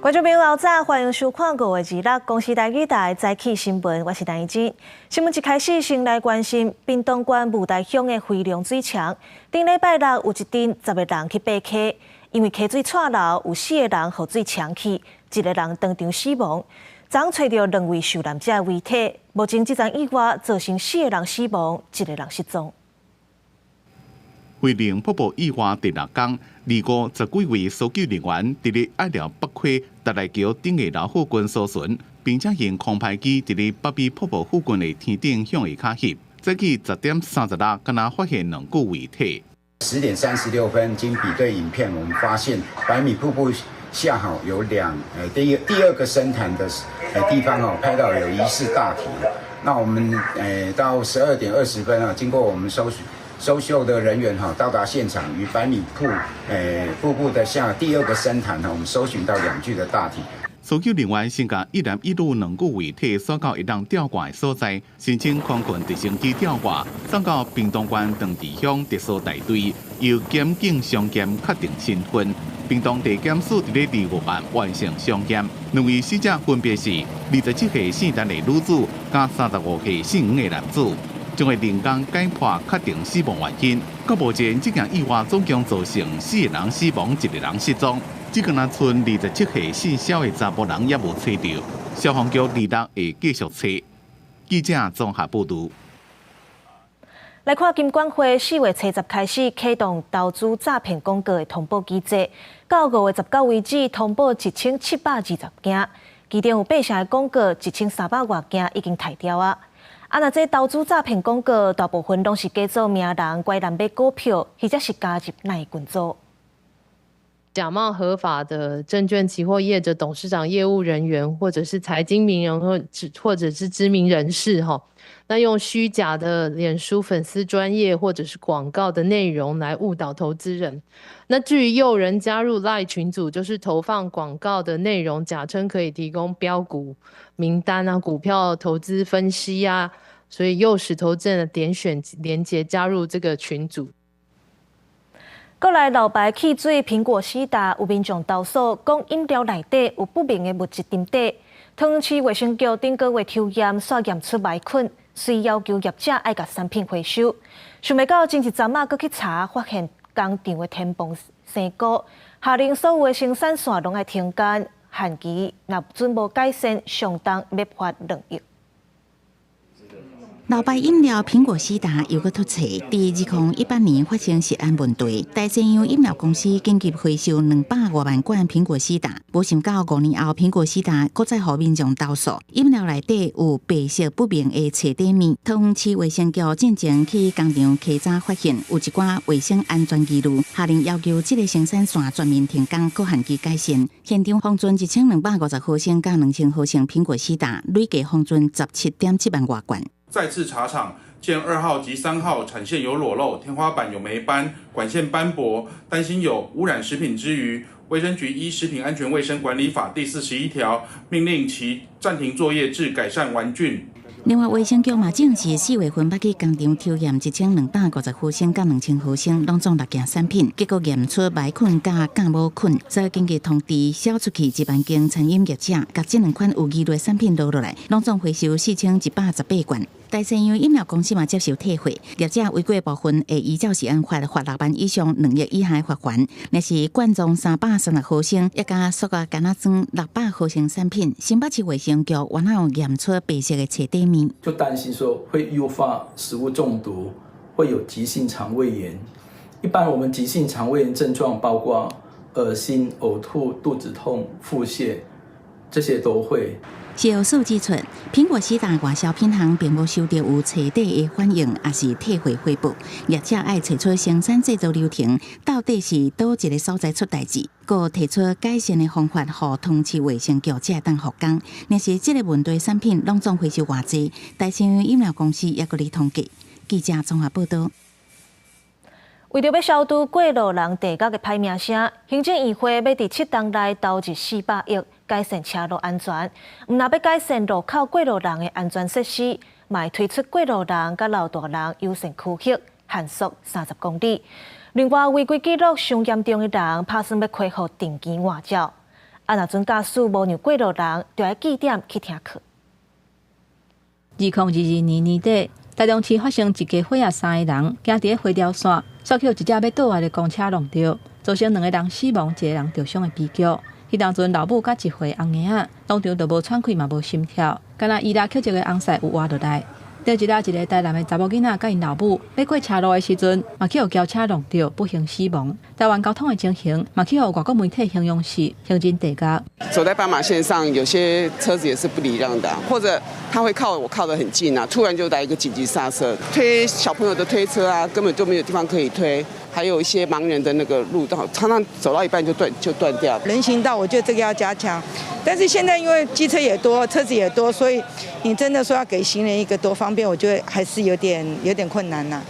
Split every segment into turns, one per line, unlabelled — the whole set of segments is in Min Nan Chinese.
觀眾朋友早，歡迎收看5月26公視台語台早起新聞，我是陳怡靜。新聞一開始，先來關心屏東縣霧台鄉的飛龍水牆。頂禮拜六有一陣10個人去爬溪，因為溪水掣流，有四個人予水沖去，一個人當場死亡。昨昏揣著兩位受難者的遺體，目前這樁意外造成四個人死亡，一個人失蹤。
飛龍瀑布意外第六天，二五十幾位搜救人員佇咧隘寮北溪達賴橋頂的樓附近搜尋，並且用空拍機佇咧北美瀑布附近的天頂向下跤翕。早起10點36，敢若發現兩具遺體。
10點36分，經比對影片，我們發現百米瀑布下吼有兩，第二個深潭的地方哦，拍到有疑似大體。那我們到12點20分啊，經過我們搜救的人員哈到達現場，於百米瀑布的下第二個深潭哈，我們搜尋到兩具的大體。
搜救人員先共一男一女兩具遺體送到會當吊掛的所在，申請空軍直升機吊掛，送到屏東縣長池鄉特搜大隊，由檢警相驗確定身份。屏東地檢署佇咧25號完成相驗，兩位死者分別是27歲姓陳的女子，佮35歲姓黃的男子。將會另工解剖確定死亡原因。到目前，這件意外總共造成四個人死亡，一個人失蹤。這個若賰27歲姓蕭的查埔人猶無揣著，消防局26會繼續揣。記者綜合報導。
來看金管會4月初十開始啟動投資詐騙廣告的通報機制，到5月19為止，通報1720件，其中有八成的廣告1300外件已經刣掉啊。啊，若這投資詐騙廣告大部分攏是假做名人，拐人買股票，或者是加入哪個群組。
假冒合法的證券期貨業者董事長、業務人員，或者是財經名人或者是知名人士，哈，那用虛假的臉書粉絲專頁或者是廣告的內容來誤導投資人。那至於誘人加入 LINE 群組，就是投放廣告的內容，假稱可以提供標股名單啊、股票投資分析啊，所以誘使投資人點選連結加入這個群組。
國內老牌汽水蘋果西打有民眾投訴，講飲料內底有不明的物質沉底。桃園市衛生局頂個月抽驗，煞驗出霾菌，遂要求業者愛共產品回收。想袂到前一陣仔，閣去查，發現工廠的天棚生菇，下令所有的生產線攏愛停工，限期若準無改善，上重欲罰2億。
老牌飲料蘋果西打又閣出錯，佇2018年發生食安問題，大西洋飲料公司緊急回收200外萬罐蘋果西打，無想到5年後蘋果西打閣再予民眾投訴，飲料內底有白色不明的冊底物。桃園市衛生局進前去工廠稽查，發現有一寡衛生安全疑慮，下令要求這个生產線全面停工，閣限期改善。現場封存1250毫升佮2000毫升蘋果西打，累計封存17.7萬外罐。
再次查廠，見2號及3號產線有裸露，天花板有霉斑，管線斑駁，擔心有污染食品之虞。衛生局依《食品安全衛生管理法》第41條，命令其暫停作業至改善完竣。
另外，衛生局嘛證實4月份捌去工廠抽驗1250毫升佮2000毫升，攏總六件產品，結果驗出霾菌佮酵母菌，所以緊急通知銷出去1萬間餐飲業者，共這兩款有疑慮的產品攞落來，攏總回收4118罐。大西洋飲料公司嘛接受退貨，業者違規部分會依照食安法罰6萬以上2億以下罰鍰。若是罐裝336毫升，抑佮塑膠罐仔裝600毫升產品，新北市衛生局原來有驗出白色的冊底物，
就擔心說會誘發食物中毒，會有急性腸胃炎。一般我們急性腸胃炎症狀包括噁心、嘔吐、肚子痛、腹瀉，這些都會。
食藥署指出，蘋果西打外銷品項並無收著有冊底的反應，抑是退貨回報。業者愛揣出生產製作流程，到底是佗一个所在出代誌，閣提出改善的方法，予桃園市衛生局才會當復工。若是這个問題產品攏總回收偌濟，大西洋飲料公司猶閣咧統計。記者綜合報導。
為著欲消除過路人地獄的歹名聲，行政院會欲佇7冬內投入400億改善車路安全。毋但欲改善路口過路人的安全設施，嘛會推出過路人佮老大人優先區域，限速30公里。另外，違規記錄傷嚴重的人，拍算欲恢復定期換照。啊，若準駕駛無讓過路人，就愛記點去聽課。
2022年年底，台中市發生一家伙仔三个人，行佇咧回條線，煞去予一隻欲倒來的公車撞著，造成兩个人死亡，一个人著傷的悲劇。彼當陣老母佮一歲翁嬰仔，當場就無喘氣嘛無心跳，敢若伊拉克籍的翁婿有活落來。頂一日，一个台南的查某囡仔佮𪜶老母欲過車路的時陣，嘛去予轎車撞著，不幸死亡。台灣交通的情形嘛去予外國媒體形容是行人地獄。
走在斑馬線上，有些車子也是不禮讓的，或者他會靠我靠得很近啊，突然就來一個緊急剎車，推小朋友的推車啊，根本就沒有地方可以推。還有一些盲人的那個路道，常常走到一半就斷掉。
人行道，我覺得這個要加強，但是現在因為機車也多，車子也多，所以你真的說要給行人一個多方便，我覺得還是有點困難啦。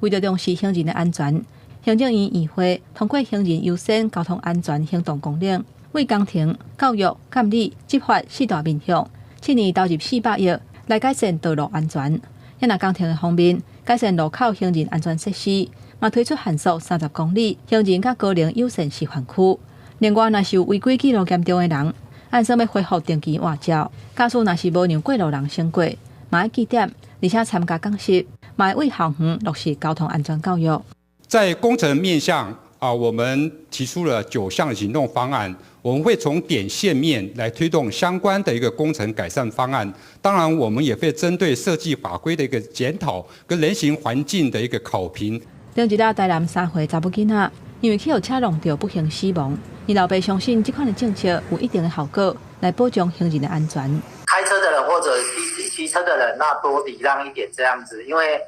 為著重視行人的安全，行政院議會通過行人優先交通安全行動綱領，為工程、教育、監理、執法四大面向，7年投入400億來改善道路安全。若工程的方面，改善路口行人安全設施，嘛推出限速30公里，行人佮高齡友善示範區。另外，若是有違規記錄嚴重的人，按算欲恢復定期換照。駕駛若是無讓過路人先過，嘛愛記點，而且參加講習，嘛會為校園落實交通安全教育。
在工程面向啊，我們提出了9項行動方案，我們會從點線面來推動相關的一個工程改善方案。當然，我們也會針對設計法規的一個檢討跟人行環境的一個考評。
頂一日台南3歲查某囡仔，因為去予車撞著不幸死亡。𪜶老爸相信這款的政策有一定的效果，來保障行人的安全。
開車的人或者騎車的人，那多禮讓一點這樣子，因為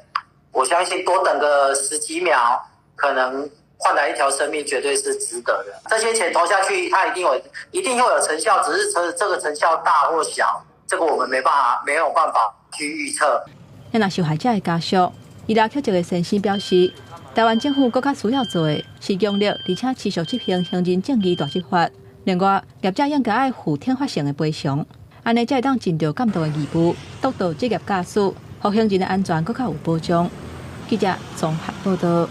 我相信多等個十幾秒，可能換來一條生命，絕對是值得的。這些錢投下去，它一定有，一定會有成效，只是這個成效大或小，這個我們沒辦法，沒有辦法去預測。
那受害者的家屬，伊拉克籍的先生表示，台灣政府閣較需要做的是強力而且持續執行行人正義大執法。另外，業者應該愛負懲罰性的賠償，按呢才會當盡著監督的義務，督導職業駕駛，予行人的安全閣較有保障。記者綜合報道。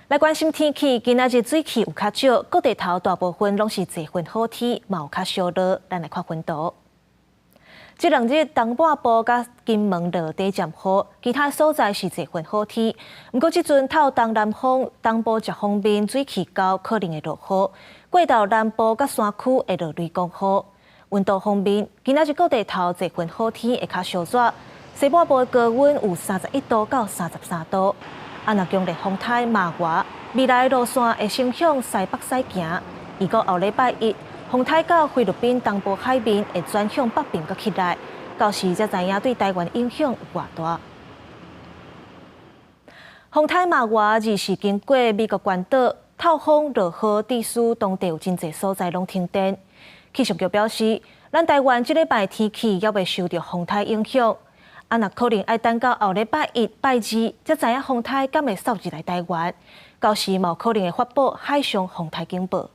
來關心天氣，今仔日水汽有較少，各地頭大部分攏是濟雲好天，嘛有較少落。咱來看雲圖。這兩日東半部佮金門落短暫雨，其他所在是濟雲好天。毋過這陣透東南風，東部這方面水氣高，可能會落雨。過晝南部佮山區會落雷公雨。溫度方面，今仔日各地頭濟雲好天，會較燒熱。西半部的高溫有31度到33度。啊，若強烈風颱瑪娃，未來路線會先向西北駛行。預估後禮拜一，風颱到菲律賓東部海面會轉向北邊閣起來，到時才知影對台灣影響有偌大。風颱瑪娃24經過美國關島，透風落雨，致使當地有真濟所在攏停電。氣象局表示，咱台灣這禮拜天氣猶未受著風颱影響。啊，若可能愛等到後禮拜一、拜二，才知影風颱敢會掃入來台灣，到時嘛有可能會發布海上風颱警報。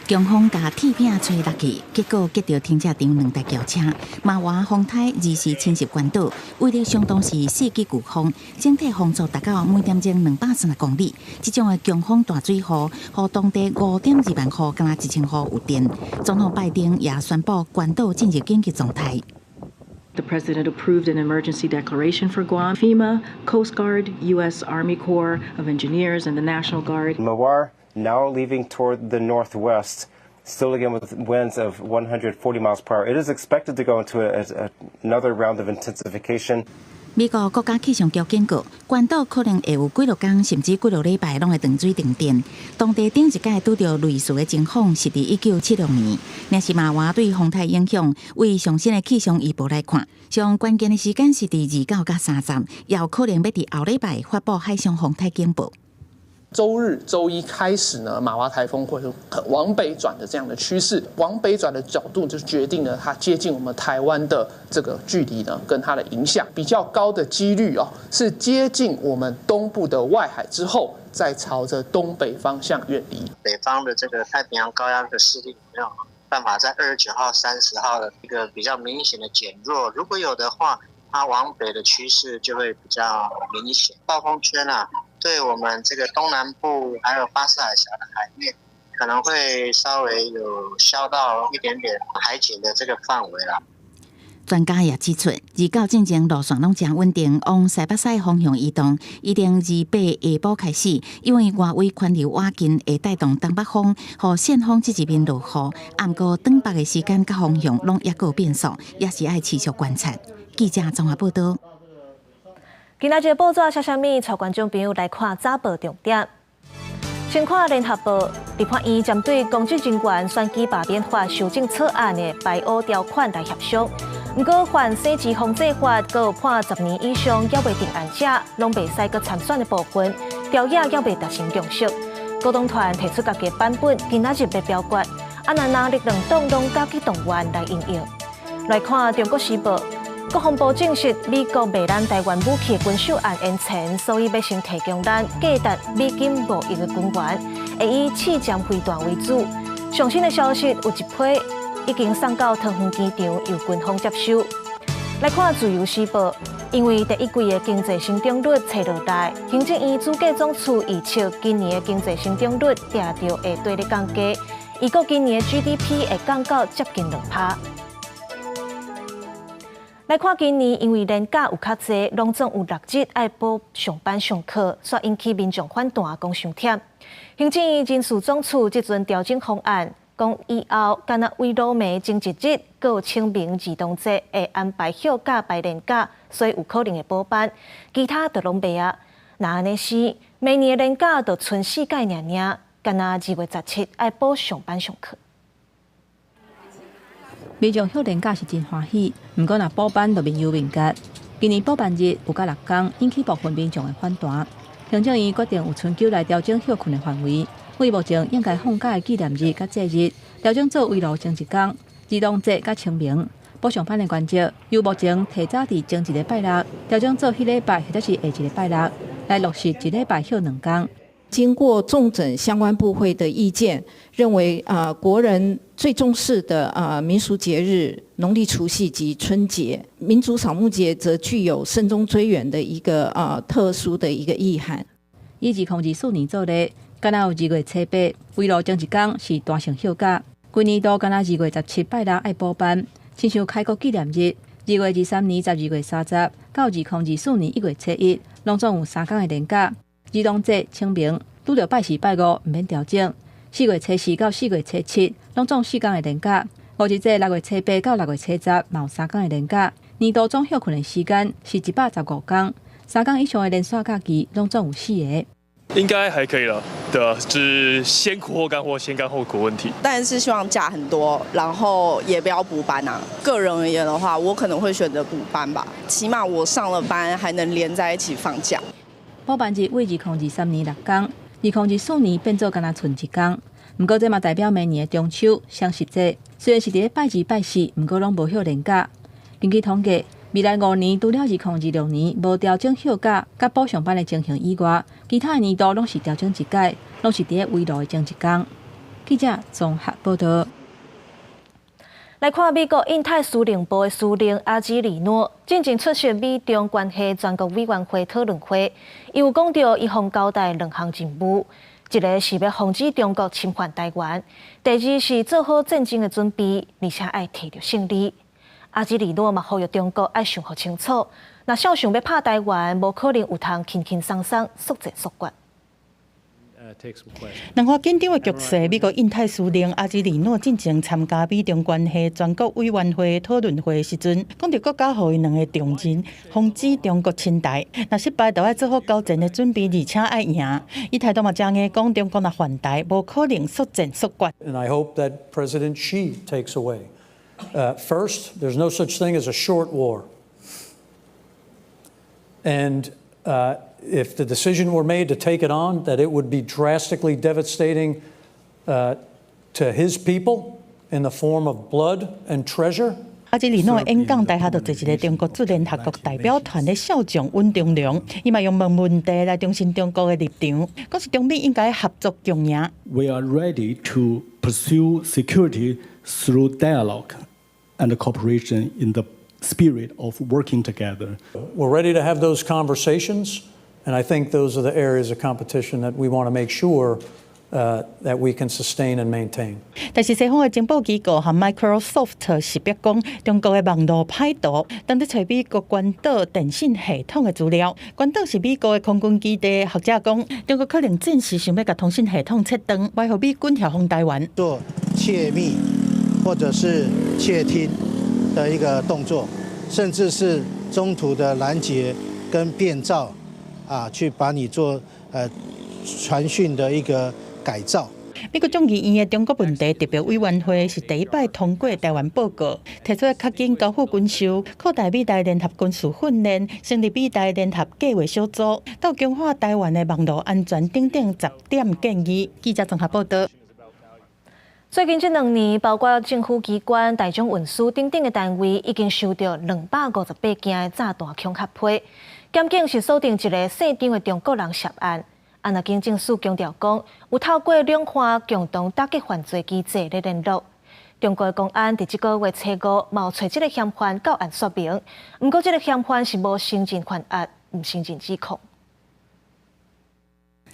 強風共鐵餅吹落去，結果擊著停車場兩台轎車。瑪娃風颱24侵襲關島，威力相當是四級颶風，整體風速達到每點鐘230公里。這種的強風大水雨，予當地5.2萬戶敢若1000戶有電。總統拜登也宣布關島進入緊急狀態。
The president approved an emergency declaration for Guam. FEMA, Coast Guard, U.S. Army Corps of Engineers, and the National Guard.
Mawar now leaving toward the northwest, still again with winds of 140 miles per hour. It is expected to go into another round of intensification.
美國國家氣象局警告，關島可能會有幾落工，甚至幾落禮拜攏會斷水斷電。當地頂一擺拄著類似的情況是佇1976年。若是瑪娃對風颱影響，為上新的氣象預報來看，上關鍵的時間是佇29佮30，也有可能欲佇後禮拜發布海上風颱警報。
週日、週一開始呢，瑪娃颱風會往北轉的這樣的趨勢，往北轉的角度就決定了它接近我們台灣的這個距離呢，跟它的影響比較高的幾率哦，是接近我們東部的外海之後，再朝着東北方向遠離。
北方的這個太平洋高壓的勢力有沒有辦法在29號、30號的一個比較明顯的減弱？如果有的話，它往北的趨勢就會比較明顯。暴風圈啊，對我們這個東南部還有巴士海峽的海面，可能會稍微有消到一點點海警的這個範圍啦。
專家也指出，二九進前路線攏誠穩定，往西北西方向移動，一定28下晡開始，因為外圍環流倚近，會帶動東北風予順風這一邊落雨。毋過轉北的時間佮方向攏猶閣有變數，也是愛持續觀察。記者綜合報道。
今仔日報紙寫啥物？帶觀眾朋友來看早報重點。先看聯合報，立法院針對公職人員選舉罷免法修正草案的排污條款來協商。毋過，犯選舉防制法，閣有判10年以上猶未定案者，攏袂使閣參選的部分，條約猶未達成共識。股東團提出家己的版本，今仔日欲表決。啊，若藍綠兩黨攏加去動員來因應。來看《中國時報》，國防部證實美國賣咱台灣武器軍售案延前，所以欲先提供咱價值美金5億的軍援，會以刺針飛彈為主。上新的消息，有一批已經送到桃園機場，由軍方接收。來看《自由時報》，因為第一季的經濟成長率揣落來，行政院主計總處預測今年的經濟成長率定著會綴咧降低，預估今年的 GDP 會降到接近2%。來看今年，因為連假有較濟，攏總有6日愛補上班上課，煞引起民眾反彈，講傷忝。行政院人事總處這陣調整方案，講以後干焦圍爐暝前一日，閣有清明兒童節會安排休假排連假，所以有可能會補班，其他就攏袂啊。若按呢是，明年的連假就賰四擺爾爾，干焦2月17愛補上班上課。
民眾休連假是真歡喜，毋過若補班就面憂面結。今年補班日有甲6工，引起部分民眾的反彈。行政院決定有春秋來調整歇睏的範圍，為目前應該放假的紀念日佮節日調整做圍爐前一工、兒童節佮清明。補上班的原則由目前提早佇前一禮拜六調整做彼禮拜或者是下一禮拜六，來落實一禮拜歇2工。
經過綜整相關部會的意見，認為啊，國人最重視的啊民俗節日，農曆除夕及春節，民族掃墓節則具有慎終追遠的一個啊特殊的一個意涵。
以2024年做例，干焦有2月初8，圍爐前一工是彈性休假，規年度干焦2月17拜六愛補班，親像開國紀念日，2月23年12月30到2024年1月初1，攏總有3工的連假。兒童節、清明拄著拜四、拜五，毋免調整。4月初4到4月初7，攏總4工的連假。五日節6月初8到6月初10，嘛有3工的連假。年度總歇睏的時間是115工，3工以上的連續假期攏總有4個。
應該還可以了，對啊，就是先苦後甘或先甘後苦問題。
當然是希望假很多，然後也不要補班啊。個人而言的話，我可能會選擇補班吧，起碼我上了班還能連在一起放假。
補班日為2023年6工，2024年變做干焦賰一工。毋過這嘛代表明年的中秋、雙十節，雖然是佇咧拜二、拜四，毋過攏無歇連假。根據統計，未來5年除了2026年無調整休假佮補上班的情形以外，其他的年度攏是調整一擺，攏是佇咧圍爐的前一工。記者綜合報道。
來看美國印太司令部的司令阿基里諾，進前出席美中關係全國委員會討論會，伊有講著伊予交代兩項任務，一个是欲防止中國侵犯台灣，第二是做好戰爭的準備，而且愛摕著勝利。阿基里諾嘛呼籲中國愛想予清楚，若肖想欲拍台灣，無可能有通輕輕鬆鬆速戰速決。
兩岸緊張的局勢，美國印太司令阿基里諾進前參加美中關係全國委員會討論會時陣，講著國家予伊兩个重任，防止中國侵台。若失敗，就愛做好交戰的準備，而且愛贏。伊態度嘛誠硬，講中國若犯台，無可能速戰速決。
And I hope that President Xi takes away. First, there's no such thing as a short war. And if the decision were made to take it on, that it would be drastically devastating to his people in the form of blood and treasure.
阿基里諾的演講台下就坐一个中國駐聯合國代表團的少將尹中良，伊嘛用問問題來重申中國的立場，講是中美應該合作共贏。
We are ready to pursue security through dialogue and cooperation in the spirit of working together.
We're ready to have those conversations, and I think those are the areas of competition that we want to make sure That we can sustain and maintain.
但是西方的情報機構和 Microsoft 識別講，中國的網路歹徒當咧揣美國關島電信系統的資料。關島是美國的空軍基地，學者講，中國可能暫時想欲共通訊系統切斷，袂予美軍協防台灣。
做竊密或者是竊聽的一個動作，甚至是中途的攔截跟變造，啊，去把你做傳訊的一個改造。
美國眾議院的中國問題特別委員會是第一擺通過台灣報告，提出較緊交付軍售、擴大美台聯合軍事訓練、成立美台聯合計劃小組，到強化台灣的網路安全等等10點建議。記者綜合報道。
最近這兩年，包括政府機關、大眾運輸等等的單位，已經收到258件的炸彈恐嚇批。檢警是鎖定一个姓張的中國人涉案。啊，若警政署強調講，有透過兩岸共同打擊犯罪機制來聯絡。中國公安佇這個月初五，嘛有揣這个嫌犯到案說明。毋過，這个嫌犯是無承認犯案，毋承認指控。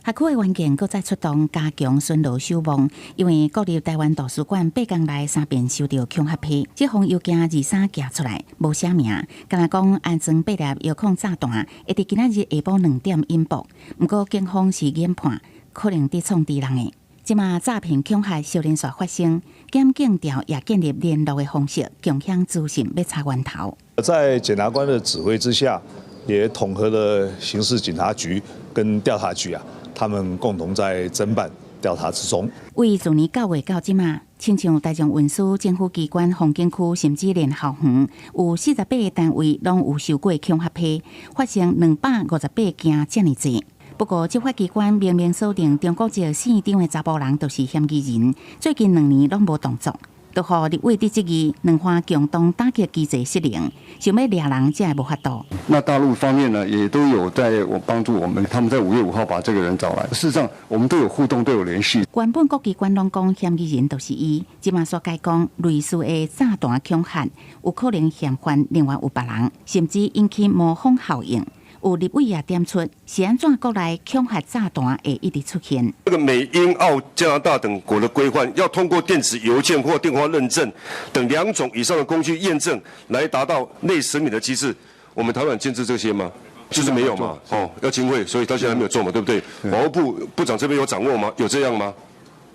轄區的員警閣再出動加強巡邏守望，因為國立臺灣圖書館8工內三遍收到恐嚇批，這封郵件23寄出來，無寫名，干焦講安裝八粒遙控炸彈，會佇今仔日下晡2點引爆。毋過警方是研判，可能佇創治人的。這馬詐騙恐嚇小連續發生，檢警調也建立聯絡的方式，共享資訊欲查源頭。
在檢察官的指揮之下，也統合了刑事警察局跟調查局啊。他們共同在偵辦調查之中。
為自年9月到這馬，親像大眾運輸、政府機關、風景區，甚至連校園，有48個單位攏有收過恐嚇批，發生258件遮爾濟。不過，執法機關明明鎖定中國籍姓張的查埔人就是嫌疑人，最近2年攏無動作，都予立委佇質疑兩岸共同打擊機制失靈，想欲掠人才會無法度。
那大陸方面呢，也都有在我幫助我們，他們在5月5號把這個人找來。事實上，我們都有互動，都有聯繫。
原本各機關攏講嫌疑人就是伊，這馬煞改講類似的炸彈恐嚇，有可能嫌犯另外有別人，甚至引起模仿效應。有立委也點出，是按怎國內恐嚇炸彈會一直出現？
這個美、英、澳、加拿大等國的規範，要通過電子郵件或電話認證等兩種以上的工具驗證，來達到內實名的機制。我們台灣建置這些嗎？就是沒有嘛。哦，要經費，所以到現在還沒有做嘛，對不對？法務部部長這邊有掌握嗎？有這樣嗎？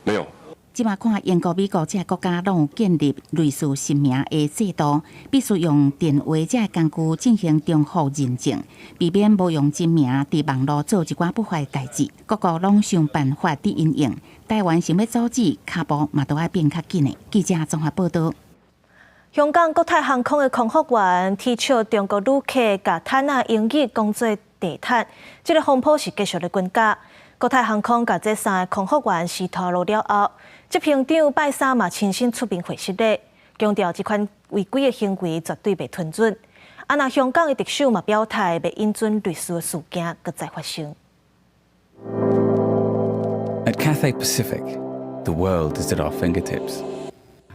沒有。
這馬看英國、美國這個國家攏有建立類似實名的制度，必須用電話這個工具進行重複認證，避免無用真名佇網路做一寡不法代誌。各國攏想辦法佇因應，台灣想欲阻止，跤步嘛都愛變較緊的。記者綜合報道。
香港國泰航空的空服員恥笑中國旅客，共毯仔英語講做地毯，這个風波是繼續咧滾加。國泰航空共這三个空服員辭頭路了後，執行長拜三嘛親身出面回失禮，強調這款違規的行為絕對袂吞忍。啊，若香港的特首嘛表態，袂允准類似的事件閣再發生。
At Cathay Pacific, the world is at our fingertips.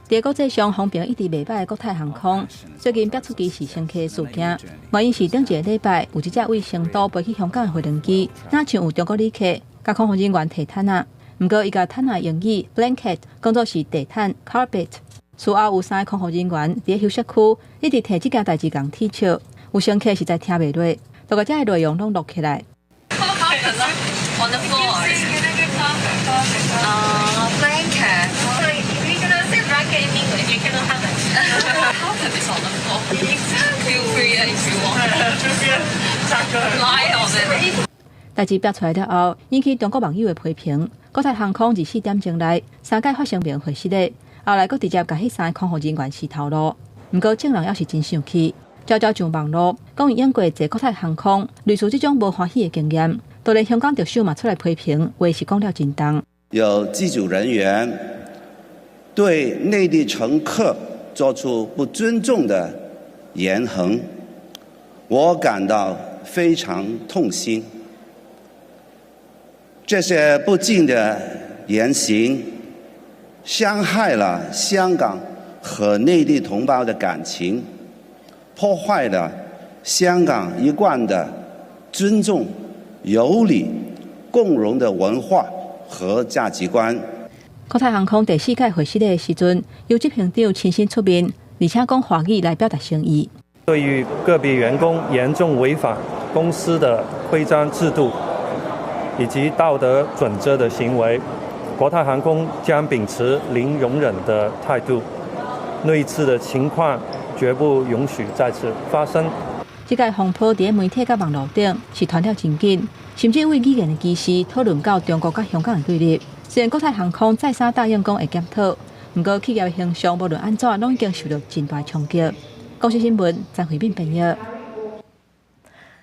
佇國際上風評一直袂䆀的國泰航空，最近爆出歧視乘客事件，原因是頂一個禮拜有一隻為成都飛去香港的飛輪機，若像有中國旅客共空服人員提毯仔，毋過伊共毯仔英語 blanket 講做是地毯 carpet。事後有三個空服人員佇休息區一直提這件代誌共恥笑，有乘客實在聽袂落，就共這个內容攏錄起來。
On the floor. Blanket. You cannot say blanket in English. You cannot have it. Carpet is on the floor. Feel free if you want. Lie on it.
代誌爆出來了後，引起中國網友的批評。國泰航空24點鐘內三擺發聲明回失禮，後來閣直接共彼三個空服人員辭頭路。毋過眾人猶是真生氣，悄悄上網路講伊用過坐國泰航空類似這種無歡喜的經驗。就連香港特首嘛出來批評，話是講了真重。
有機組人員對內地乘客做出不尊重的言行，我感到非常痛心。這些不敬的言行，傷害了香港和內地同胞的感情，破壞了香港一貫的尊重、有禮、共融的文化和價值觀。
國泰航空第四屆會失禮的時陣，由執行長親身出面，而且講華語來表達誠意。
對於個別員工嚴重違反公司的規章制度以及道德準則的行為，國泰航空將秉持零容忍的態度，類似的情況絕不容許再次發生。
這個風波佇媒體佮網路頂是傳了真緊，甚至為語言的歧視討論到中國佮香港的對立。雖然國泰航空再三答應講會檢討，毋過企業形象無論按怎，攏已經受到真大衝擊。公視新聞張惠敏編譯。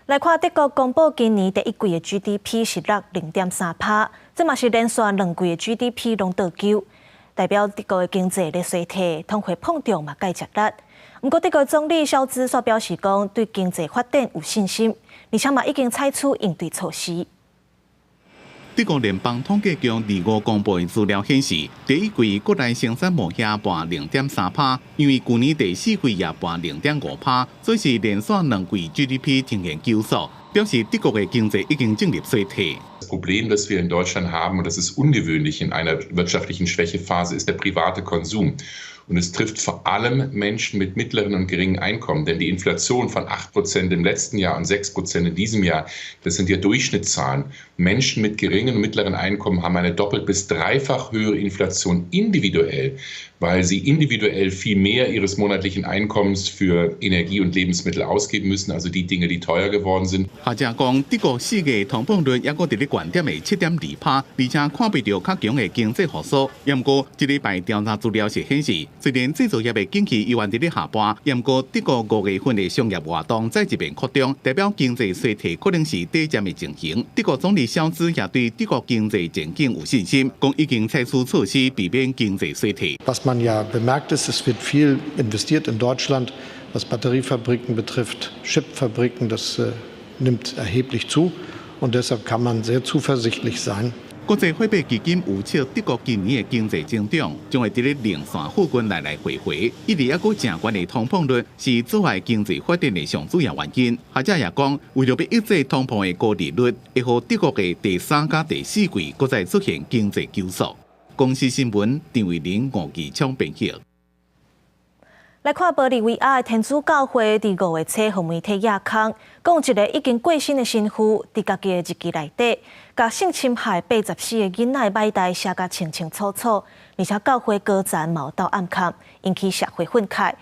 來看德國公布今年第一季的 GDP 是落0.3趴，這嘛是連續兩季的 GDP 攏倒勼，代表德國的經濟咧衰退，通貨膨脹嘛蓋吃力。毋過德國總理蕭茲煞表示講，對經濟發展有信心，而且嘛已經採取應對措施。
德國聯邦統計局二五公布的資料顯示，第一季國內生產無下跋0.3趴，因為舊年第四季也跋0.5趴，所以是連續兩季 GDP 呈現緊縮，表示德國的經濟已經進入衰退。
Das Problem, das wir in Deutschland haben, und das ist ungewöhnlich in einer wirtschaftlichen Schwächephase, ist der private Konsum. Und es trifft vor allem Menschen mit mittleren und geringen Einkommen, denn die Inflation von 8% im letzten Jahr und 6% in diesem Jahr, das sind ja Durchschnittszahlen. Menschen mit geringen und mittleren Einkommen haben eine doppelt bis dreifach höhere Inflation individuell, weil sie individuell viel mehr ihres monatlichen Einkommens für Energie und Lebensmittel ausgeben müssen, also die Dinge, die teuer geworden sind.
學者講，德國四月通膨率猶閣佇咧懸點的7.2趴，而且看袂著較強的經濟復甦。毋過，這禮拜調查資料是顯示，雖然製造業的景氣依然佇咧下跋，毋過德國五月份的商業活動再一遍擴張，代表經濟衰退可能是短暫的情形。德國總理蕭茲也對德國經濟前景有信心，講已經採取措施避免經濟衰退。
Was man ja bemerkt ist, es wird viel investiert in Deutschland, was Batteriefabriken betrifft, Chipfabriken, das nimmt erheblich zu und deshalb kann man sehr zuversichtlich sein.
國際貨幣基金預測德國今年的經濟增長將會佇咧零線附近來來回回，一直猶閣誠懸的通膨率是阻礙經濟發展的上主要原因。學者也講，為著欲抑制通膨的高利率，會予德國的第三佮第四季閣再出現經濟緊縮。公視新聞張慧玲、吳義昌編譯。
來看玻利維亞的天主教會佇五月初予媒體掖空，講一个已經過身的神父，佇家己的日記內底，共性侵害84个囡仔的歹代寫甲清清楚楚，而且教會高層嘛有鬥暗崁，引起社會憤慨。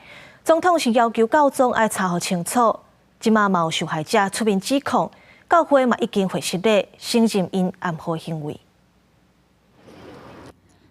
總統是要求教宗愛查予清楚，這馬嘛有受害者出面指控，教會嘛已經回失禮，承認𪜶暗號行為。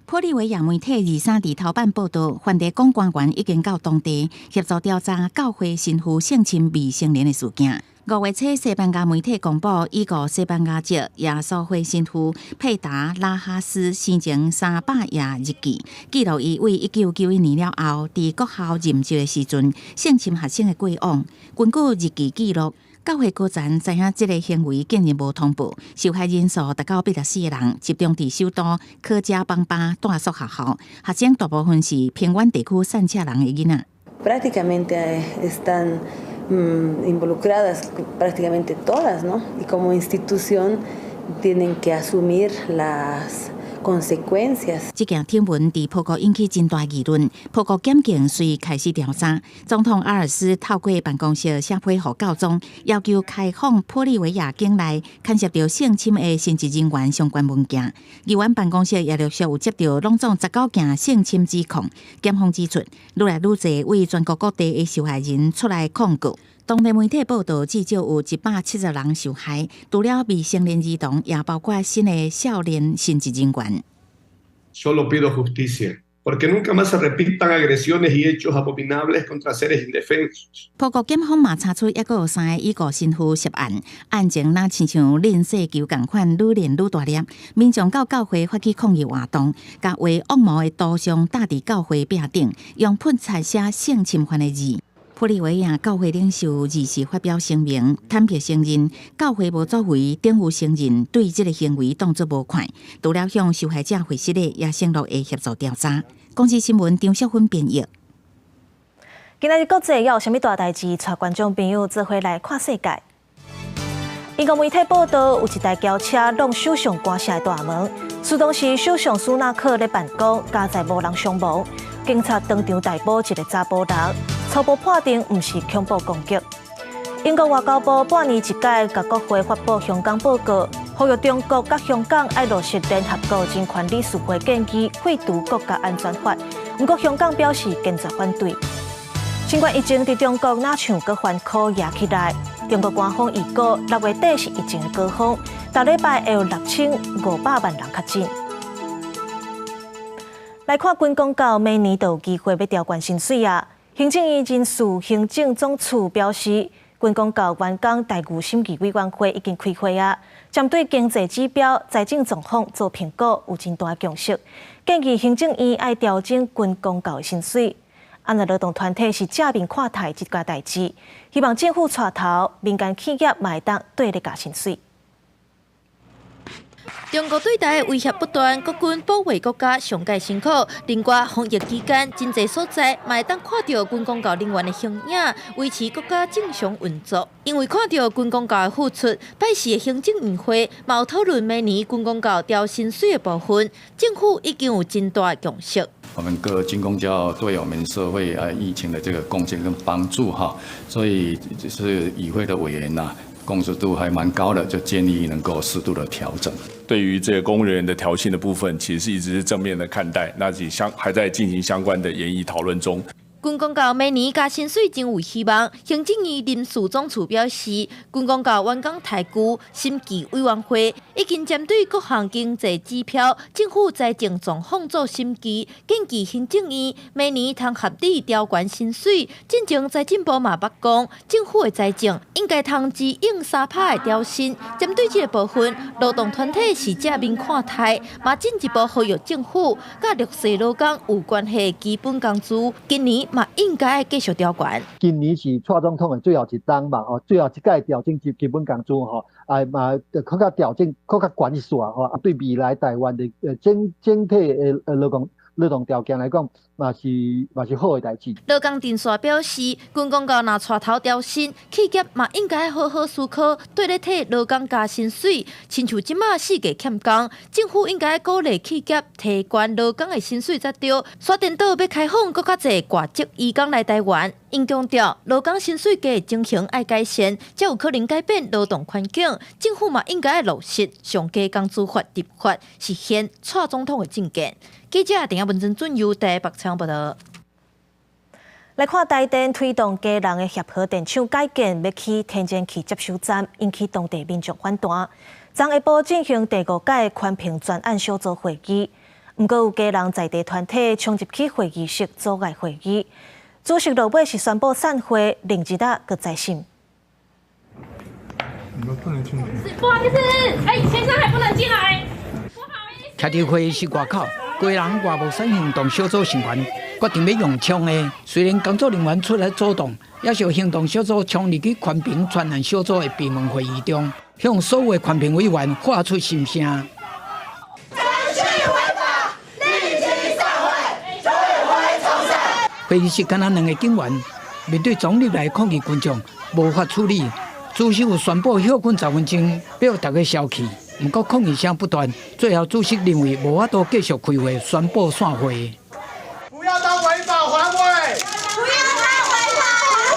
玻利維亞媒體二三佇頭版報導，梵蒂岡官員已經到當地協助調查教會神父性侵未成年的事件。五月初，西班牙媒體公布，已故西班牙籍耶穌會神父佩達拉哈斯生前300頁日記，記錄伊為1991年了後，佇國校任職的時陣性侵學生的過往。根據日記記錄，教會高層知影這个行為竟然無通報，受害人數達到84個人，集中佇首都科加邦巴大所學校，學生大部分是偏遠地區散赤人的囡仔。
Prácticamente están involucradas prácticamente todas, ¿no? Y como institución tienen que asumir las consecuencias。
這件醜聞佇葡國引起真大議論，葡國檢警遂開始調查。總統阿爾斯透過辦公室寫批予教宗，要求開放玻利維亞境內牽涉著性侵的神職人員相關文件。議員辦公室也陸續有接著攏總19件性侵指控。檢方指出，愈來愈濟位全國各地的受害人出來控告。當地媒體報導，至少有170人受害，除了未成年兒童，也包括新的少年神職人員。
Solo pido justicia, porque nunca más se repitan agresiones y hechos abominables contra seres indefensos。
葡國檢方嘛查出猶閣有三个已故神父涉案，案情若親像輪雪球仝款，愈練愈大粒。民眾到教會發起抗議活動，共畫惡魔的圖像貼佇教會壁頂，用噴漆寫性侵犯的字。玻利維亞教會領袖二四發表聲明，坦白承認教會無作為，等於承認對這个行為當作無看，除了向受害者回失禮，也承諾會協助調查。公視新聞張淑芬編譯。
今仔日國際猶有啥物大代誌？帶觀眾朋友做伙來看世界。英國媒體報道，有一台轎車挵首相官舍的大門，事當時首相蘇納克咧辦公，佳哉無人傷亡。警察當場逮捕一個查埔人，初步判定毋是恐怖攻擊。英國外交部半年一擺共國會發布香港報告，呼籲中國佮香港愛落實聯合國人權理事會建議廢除國家安全法。毋過香港表示堅決反對。新冠疫情佇中國若像閣翻箍壓起來，中國官方預估6月底是疫情的高峰，逐禮拜會有6500萬人確診。來看軍公教每年都有機會欲調懸薪水啊！行政院人事行政總處表示，軍公教員工待遇審議委員會已經開會啊，針對經濟指標、財政狀況做評估，有真大共識，建議行政院愛調整軍公教的薪水。啊，若勞動團體是正面看待這件代誌，希望政府帶頭，民間企業嘛會當綴咧加薪水。
中國對台的威脅不斷，國軍保衛國家上蓋辛苦。另外，防疫期間，真濟所在嘛會當看著軍公教人員的形影，維持國家正常運作。因為看著軍公教的付出，拜四的行政院會嘛有討論明年軍公教調薪水的部分，政府已經有真大的共識。
我們各軍公教對我們社會啊疫情的這個貢獻跟幫助哈，所以就是與會的委員吶，共識度還蠻高的，就建議能夠適度的調整。
對於這個公務人員的調薪的部分，其實是一直是正面的看待，那也相還在進行相關的研議討論中。
軍公教明年加薪水真有希望。行政院人事總處表示，軍公教員工待遇審計委員會已經針對各項經濟指標、政府財政狀況做審計，建議行政院明年通合理調懸薪水。進前財政部嘛捌講，政府的財政應該通支應3%的調薪。針對這個部分，勞動團體是正面看待，嘛進一步呼籲政府佮弱勢勞工有關係的基本工資，今年嘛應該繼續調懸。
今年是蔡總統的最後一冬嘛，吼，最後一屆調整基本工資吼，啊嘛閣較調整，閣較懸一絲吼，啊對未來台灣的整體的勞動條件來講，嘛是好的代誌。
勞工陣線表示，軍公教若帶頭調薪，企業嘛應該好好思考，綴咧替勞工加薪水。親像這馬四界欠工，政府應該鼓勵企業提懸勞工的薪水才對。沙田島欲開放閣較濟外籍移工來台灣，𪜶強調勞工薪水低的情形愛改善，才有可能改變勞動環境。政府嘛應該落實上低工資法立法，實現蔡總統的政見。記者鄭亞文真準由台北採訪報道。
來看台電推動基隆的協和電廠改建，欲起天然氣接收站，引起當地民眾反彈。昨下晡進行第五屆環評專案小組會議，毋過有基隆在地團體衝入去會議室阻礙會議，主席落尾是宣布散會，另一日閣再審。
你們不能進來。不好意思，哎，先生還不能進來。
徛佇會議室外口，基隆外木山行動小組成員決定欲用衝的。雖然工作人員出來阻擋，也是有行動小組衝入去環評專案小組的閉門會議中，向所有的環評委員發出心聲。
程序違法，立即散會，退回重審。
會議室敢若兩个警員面對衝入來抗議群眾，無法處理，主席有宣布歇睏10分鐘，欲大家消氣。毋過抗議聲不斷，最後主席認為無法度繼續開會，宣布散會。
不要當違法環衛！不要當違法環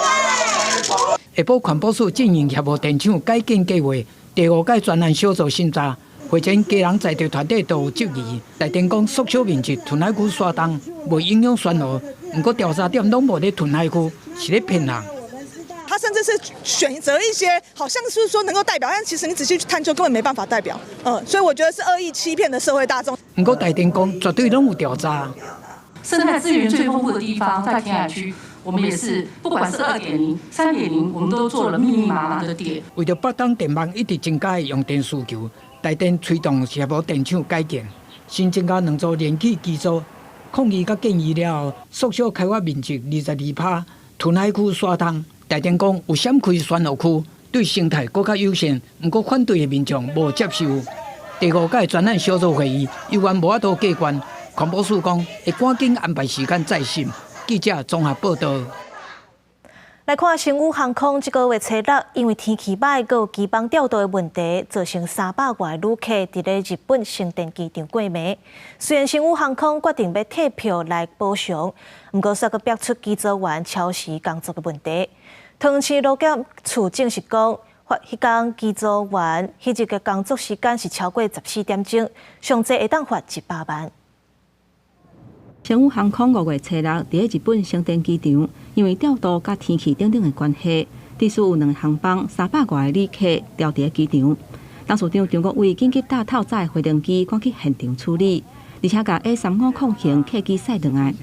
衛！
下晡環保署進行協和電廠改建計劃第五屆專案小組審查，會前基隆在地團體都有質疑，台電講縮小面積，屯海區沙東袂影響宣河，毋過調查點攏無佇屯海區，是咧騙人。
他甚至是選擇一些好像是說能夠代表，但其實你仔細去探究，根本沒辦法代表。所以我覺得是惡意欺騙的社會大眾。
毋過台電講絕對攏有調查。
生態資源最豐富的地方在填海區，我們也是不管是2.0、3.0，我們都做了密密麻麻的點。
為著北東電網一直增加的用電需求，台電推動協和電廠改建，新增加兩座燃氣機組，抗議佮建議了後，縮小開發面積22%，屯海區沙東。台電講有閃開宣河區，對生態閣較友善，毋過反對的民眾無接受。第五屆專案小組會議猶原無法度過關，環保署講會趕緊安排時間再審。記者綜合報道。
來來看星宇航空這個月初六，因為天氣䆀，閣有機房調度的問題，造成300外旅客佇咧日本成田機場過暝。雖然星宇航空決定欲退票來補償，毋過煞閣爆出機組員超時工作的問題。桃園市勞檢處證實講，彼工機組員彼日的工作時間是超過14點鐘，上濟會當罰100萬。
星宇航空5月初六佇咧日本成田機場，因為調度佮天氣等等的關係，致使有兩航班300外个旅客牢佇咧機場。董事長張國煒緊急搭透早的飛行機趕去現場處理，而且共 A350型客機駛轉來。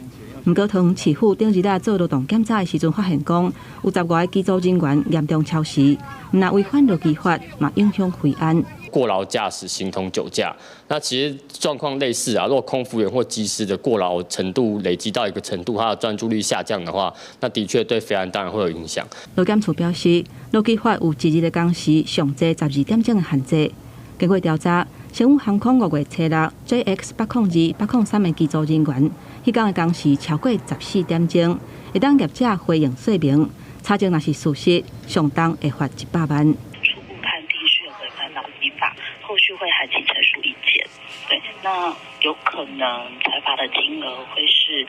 毋過桃園市府頂日仔做勞動檢查的時陣，發現講有10外个機組人員嚴重超時，毋但違反勞基法，嘛影響飛安。
過勞駕駛形同酒駕，那其實狀況類似啊。如果空服員或機師的過勞程度累積到一個程度，他的專注力下降的話，那的確對飛安當然會有影響。
勞檢處表示，勞基法有一日的工時上濟12點鐘的限制。經過調查，星宇航空5月初六 JX 802、803的機組人員，彼工的工時超過14點鐘，會當業者回應說明，查證若是事實，上重會罰100萬。
初步判定是有違反勞基法，後續會函請陳述意見。對，那有可能裁罰的金額會是，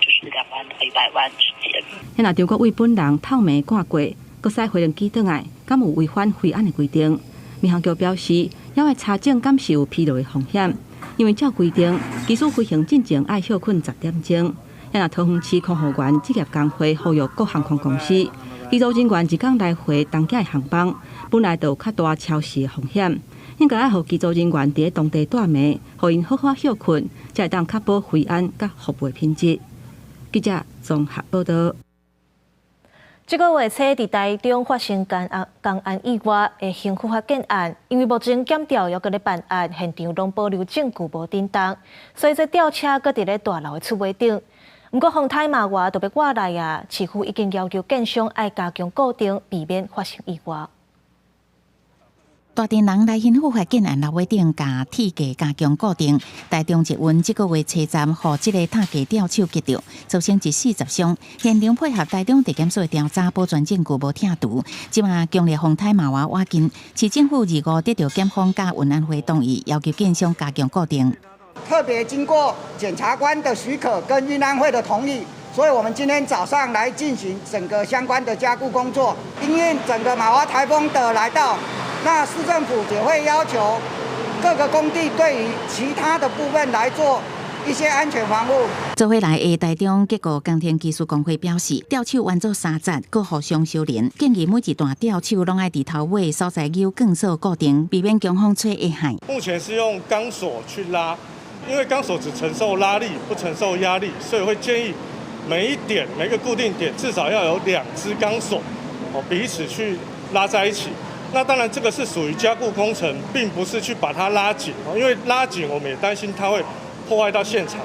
就是2萬到100萬之間。
若張國煒本人透暝趕過，閣駛飛行機轉來，敢有違反飛安的規定？民航局表示，猶愛查證敢是有疲勞的風險，因為照規定，機師飛行進前愛歇睏10點鐘。若桃園市空服員職業工會呼籲各航空公司，機組人員一工來回東京的航班，本來就有較大超時的風險，應該愛予機組人員佇咧當地蹛暝，予𪜶好好歇睏，才會當確保飛安佮服務品質。記者綜合報導。
這個月初佇台中發生工安意外的興富發建案，因為目前檢調猶閣咧辦案，現場攏保留證據無振動，所以這吊車閣佇咧大樓的厝尾頂。毋過風颱瑪娃就欲倚來啊，市府已經要求建商愛加強固定，避免發生意外。
大田人來興富發建案樓尾頂，共鐵架加強固定。台中捷運這個月初三，予這个塔架吊手擊著，造成一死十傷。現場配合台中地檢署的調查，保全證據無拆除。這馬強烈風颱瑪娃倚近，市政府25得到檢方佮運安會同意，要求建商加強固定。
特別經過檢察官的許可跟運安會的同意，所以我們今天早上來進行整個相關的加固工作。因應整個瑪娃颱風的來到，那市政府也會要求各個工地對於其他的部分來做一些安全防護。
做伙來的台中結構工程技師公會表示，吊手彎做三節，閣互相相連，建議每一段吊手攏愛佇頭尾所在有鋼索固定，避免強風吹會害。
目前是用鋼索去拉，因為鋼索只承受拉力，不承受壓力，所以會建議每一點每個固定點至少要有兩支鋼索，哦，彼此去拉在一起。那當然，這個是屬於加固工程，並不是去把它拉緊，因為拉緊我們也擔心它會破壞到現場。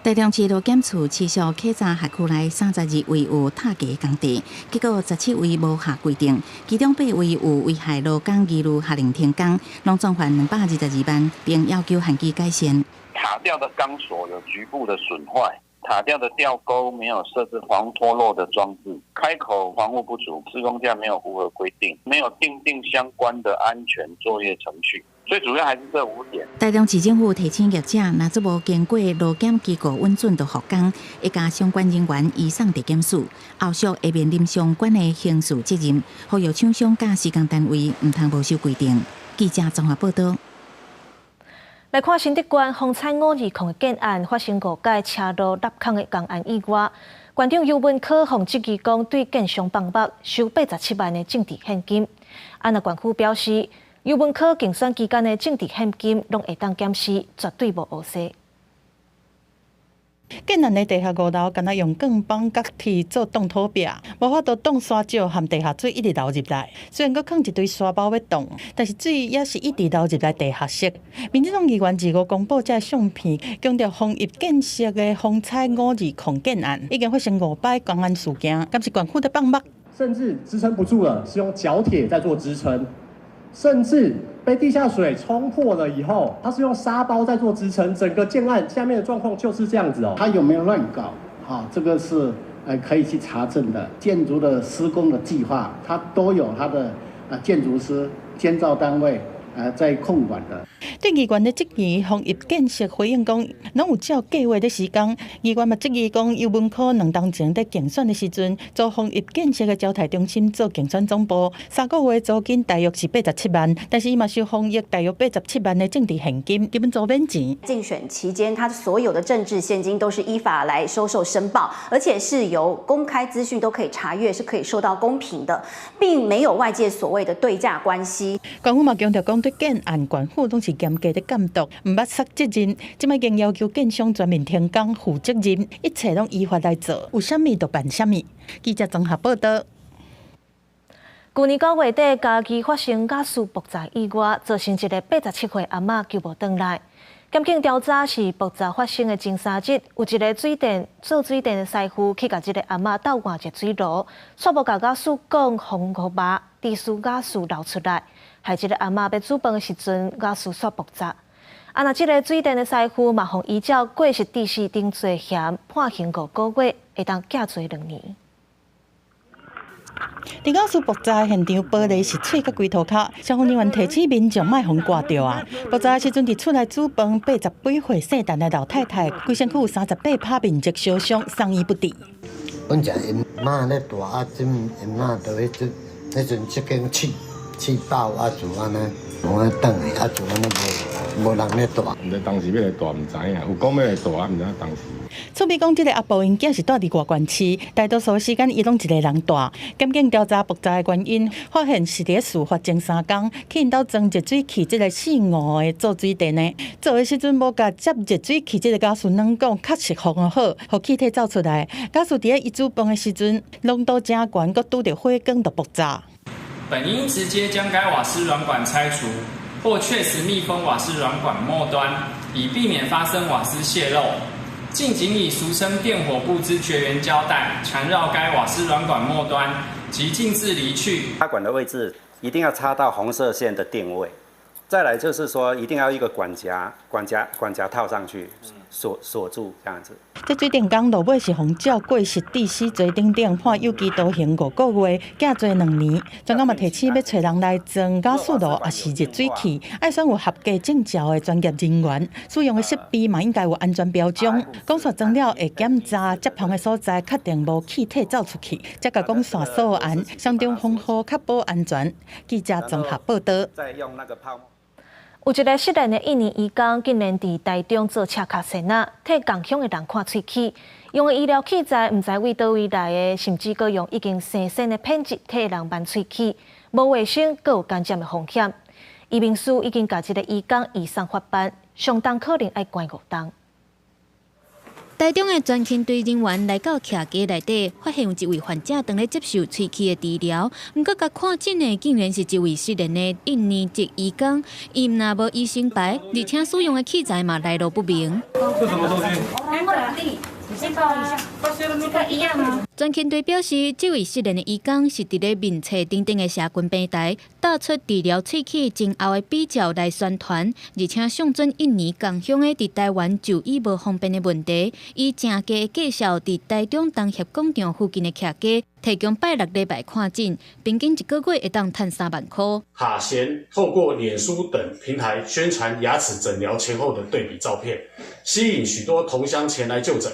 台中市勞檢處持續稽查轄區內32位有塔架工地，結果17位無合規定，其中八位有危害勞工疑慮，下令停工，攏總罰222萬，並要求限期改善。
塔吊的鋼索有局部的損壞，塔吊的吊鈎沒有設置防脫落的裝置，開口防護不足，施工架沒有符合規定，沒有訂定相關的安全作業程序。最主要還是這五點。
台中市政府提醒業者，若是無經過勞檢機構允准就復工，會共相關人員移送地檢署，後續會面臨相關的刑事責任。呼籲廠商佮施工單位毋通無守規定。記者綜合報導。
來看新竹縣風采520的建案發生五擺車路凹空的工安意外，縣長游文科予質疑講對建商放目收87萬的政治獻金。啊，若縣府表示，游文科競選期間的政治獻金攏會當檢視，絕對無烏踅。
建案的地下5樓，敢若用鋼板佮鐵做擋土壁，無法度擋沙石和地下水一直流入來。雖然閣囥一堆沙包欲擋，但是水也是一直流入來地下室。民進黨議員25公布這相片，強調豐邑建設的風采520建案已經發生五擺工安事件，敢是縣府佇放目？
甚至支撐不住了，是用角鐵在做支撐，甚至被地下水沖破了以後，它是用沙包在做支撐，整個建案下面的狀況就是這樣子哦。
他有沒有亂搞？啊，這個是
可以去查證的。建築的施工的計劃，它都有它的建築師、監造單位在控管的。
對議員的質疑，豐邑建設回應講，攏有照計劃咧施工。議員嘛質疑講，遊文科2冬前佇競選的時陣，租豐邑建設的招待中心做競選總部，3個月租金大約是87萬，但是伊嘛收豐邑大約87萬的政治獻金，基本租免錢。
競選期間，他所有的政治獻金都是依法來收受申報，而且是由公開資訊都可以查閱，是可以受到公平的，並沒有外界所謂的對價關係。
官府嘛強調講，對建案管府攏是嚴格的監督，毋捌捒責任。這擺已經要求建商全面停工、負責任，一切攏依法來做，有啥物就辦啥物。記者綜合報道。
舊年9月底，嘉義發生瓦斯爆炸意外，造成一个87歲阿嬤救無轉來。檢警調查是爆炸發生的前3日，有一个水電做水電的師傅去共這个阿嬤鬥換一个水爐，煞無共瓦斯講防護網，致使瓦斯流出來，害這个阿嬤欲煮飯的時陣，瓦斯煞爆炸。啊，若這个水電的師傅嘛，予依照過失致死等罪嫌判刑5個月，會當減罪2年。
佇瓦斯爆炸現場，玻璃是碎甲規塗跤，消防人員提醒民眾莫予刮著啊！爆炸時陣，佇厝內煮飯80幾歲姓陳的老太太，規身軀有38趴面積燒傷，送醫不治。
本來𪜶媽咧蹛啊，這𪜶媽就彼陣彼陣這間氣氣爆啊，就按呢，無按轉去啊，就按呢無無人咧蹛。
毋知當時欲來蹛，毋知影，有講欲來蹛啊，毋知影當時。
厝邊講，這个阿婆𪜶囝是蹛佇外縣市，大多數時間伊攏一个人蹛。檢警調查爆炸的原因，發現是佇事發前3工，去𪜶兜裝熱水器這个姓吳的做水電的，做的時陣無共接熱水器這个瓦斯軟管確實封好，予氣體走出來。瓦斯佇咧伊煮飯的時陣，濃度誠懸，閣拄著火光就爆炸。
本應直接將該瓦斯軟管拆除，或確實密封瓦斯軟管末端，以避免發生瓦斯洩漏。近僅以俗稱電火布之絕緣膠帶纏繞該瓦斯軟管末端，即徑自離去。
插管的位置一定要插到紅色線的定位。再來就是說，一定要一個管夾、管夾、管夾套上去，鎖鎖住這樣子。
這水電工落尾是予照過失致死罪等等判有期徒刑5個月，減罪2年。專家嘛提醒，欲揣人來裝瓦斯爐，抑是熱水器，愛選有合格證照的專業人員，使用的設備嘛應該有安全標準。管線裝了會檢查接縫的所在，確定無氣體走出去，才共管線鎖嚴，相當防護確保安全。記者綜合報道。
再用那個泡沫。
有一个失聯的印尼移工，竟然佇台中做赤跤仙仔，替仝鄉的人看喙齒，用的醫療器材毋知佇佗位來的，甚至閣用已經生鉎的片劑替人挽喙齒，無衛生，閣有感染的風險。移民署已經共這个移工移送法辦，上重可能愛關5冬。
台中的專勤隊人員來到徛家內底，發現有一位患者當咧接受喙齒的治療，毋過共看診的竟然是一位失聯的印尼籍移工，伊毋但無醫生牌，而且使用的器材嘛來路不明。
這什麼東西？
你先報一下，這個一樣嗎？
專勤隊表示，這位失聯的移工是佇咧面冊等等的社群平台，貼出治療喙齒前後的比較來宣傳，而且上傳印尼仝鄉的佇台灣就醫無方便的問題，以誠低的價數佇台中東協廣場附近的徛家提供拜六禮拜看診，平均一個月會當趁3萬箍。
哈賢透過臉書等平台宣傳牙齒診療前後的對比照片，吸引許多同鄉前來就診。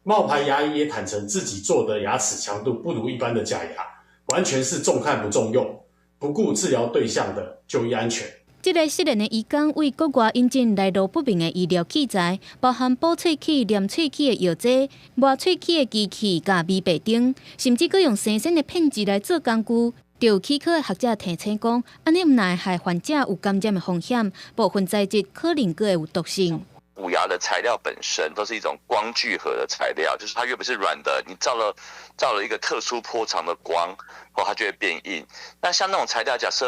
冒牌牙醫也坦承自己做的牙齒強度不如一般的假牙，完全是重看不重用，不顧治療對象的就醫安全。
這个失聯的移工對國外引進來路不明的醫療器材，包含補喙齒、黏喙齒的藥劑、磨喙齒的機器、佮美白燈，甚至閣用生鮮的片劑來做工具。就齒科的學者提醒講，按呢毋但會害患者有感染的風險，部分材質可能閣會有毒性。
補牙的材料本身都是一種光聚合的材料，就是它原本是軟的，你照了一個特殊波長的光，後它就會變硬。那像那種材料，假設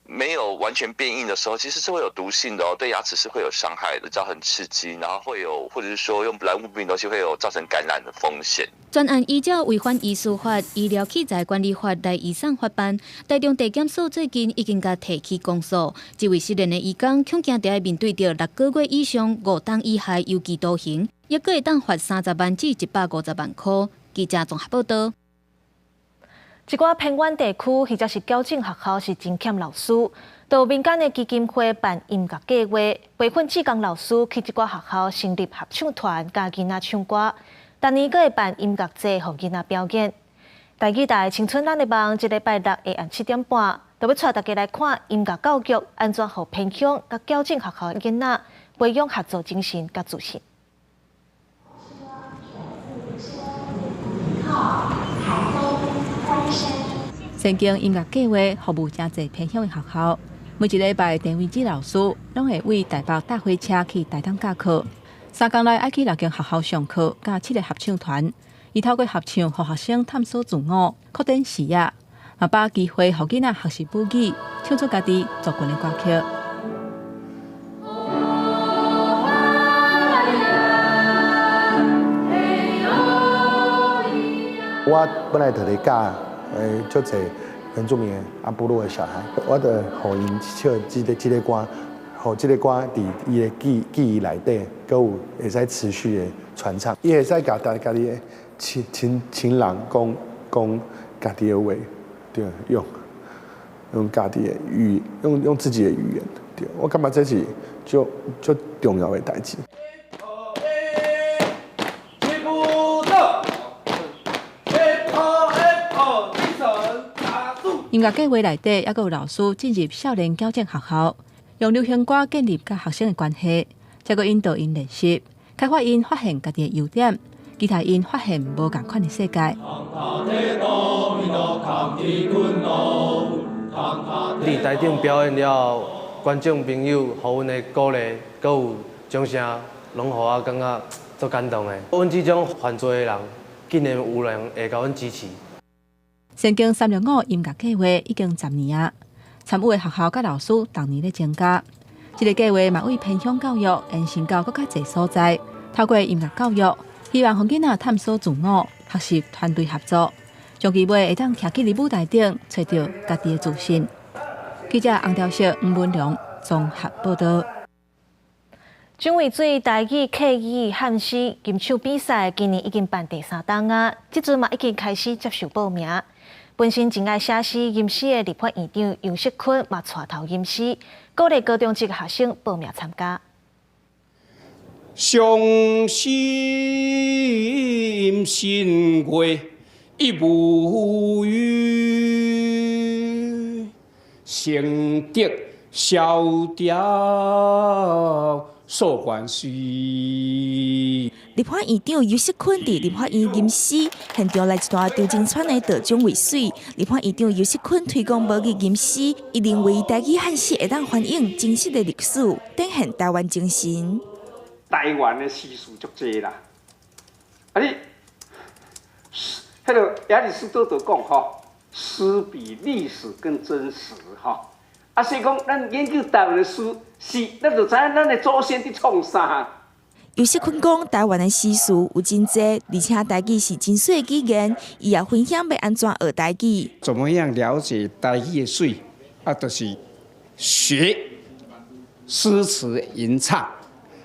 沒有完全變硬的時候，其實是會有毒性的哦，對牙齒是會有傷害的，造成刺激，然後會有，或者是說用來路不明東西會有造成感染的風險。
專案依照違反醫師法、醫療器材管理法來移送法辦。台中地檢署最近已經共提起公訴，這位失聯的移工恐驚著愛面對著6個月以上5冬以下有期徒刑，抑閣會當罰30萬至150萬箍。記者綜合報道。
一寡偏遠地區或者是矯正學校是真欠老師，就民間的基金會辦音樂計劃，培訓志工老師去這寡學校成立合唱團，教囡仔唱歌。逐年閣會辦音樂節，予囡仔表演。台語台青春咱的夢，這禮拜六下暗7點半，就欲帶大家來看音樂教育按怎予偏鄉佮矯正學校的囡仔培養合作精神佮自信。
先經音樂計劃服務誠濟偏鄉的學校，每一禮拜，陳維志老師攏會為台北搭火車去台東教課。三工內愛去六間學校上課，佮七個合唱團。伊透過合唱，予學生探索自我，擴展視野，嘛把機會予囡仔學習母語，唱出家己族群的歌曲。
我本來就咧教，足濟原住民啊部落的小孩，我就予𪜶唱這個歌，予這個歌佇伊的記憶內底，閣有會使持續的傳唱。伊會使共家己的親人講家己的話，對，用家己的語，用自己的語言，對，我感覺這是足重要的代誌。
音樂計劃內底，猶閣有老師進入少年矯正學校，用流行歌建立佮學生的關係，再閣引導𪜶練習，開發𪜶發現家己的優點，期待𪜶發現無仝款的世界。
佇台頂表演了後，觀眾朋友予阮的鼓勵，閣有掌聲，攏予我感覺足感動的。阮這種犯罪的人，竟然有人會共阮支持。
先經365音樂計劃已經10年啊，參與的學校佮老師逐年咧增加。這個計劃嘛為偏鄉教育延伸到閣較濟所在，透過音樂教育，希望予囡仔探索自我，學習團隊合作，將其尾會當徛起佇舞台頂，揣著家己的自信。記者洪兆碩、吳文良綜合報道。
蔣渭水台語客語漢詩吟唱比賽，今年已經辦第三冬啊，這陣嘛已經開始接受報名。本身真愛寫詩吟詩的立法院長游錫堃嘛帶頭吟詩，鼓勵高中職學生報名參加。
傷心心月已無餘，成德蕭條訴關懷。
立法院長游錫堃佇立法院吟詩，現場來一段張真川的著蔣渭水。立法院長游錫堃推廣母語吟詩，伊認為台語漢詩會當反映真實的歷史，展現台灣精神。
台灣的詩詞足濟啦，啊你，彼个亞里士多德講吼，詩比歷史更真實吼。啊，所以講咱研究台灣的詩，是咱就知影咱的祖先佇創啥。
游錫堃講，台灣的詩詞有真濟，而且台語是真媠的語言。伊也分享欲按怎學台語。
怎麼樣了解台語的媠？啊，就是學詩詞吟唱。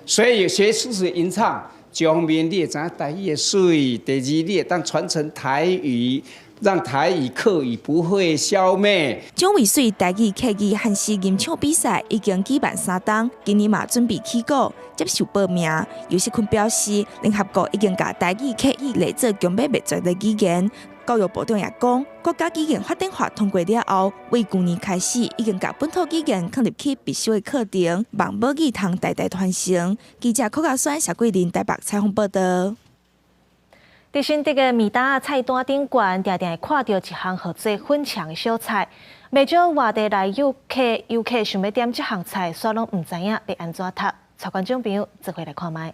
所以學詩詞吟唱，一方面你會知影台語的媠，第二你會當傳承台語，讓台語客語不會消滅。
蔣渭水台語客語漢詩吟唱比賽已經舉辦三冬，今年嘛準備起鼓接受報名。游錫堃表示，聯合國已經共台語客語列做強欲滅絕的語言。教育部長也講，國家語言發展法通過了後，為舊年開始已經共本土語言放入去必修的課程，望母語通代代傳承。記者柯家軒、謝桂林台北採訪報道。
佇新竹的暝擔仔菜單頂懸，定定會看著一項號做粉腸的小菜。袂少外地來遊客想欲點這項菜，煞攏毋知影欲按怎讀。帶觀眾朋友做伙來看覓。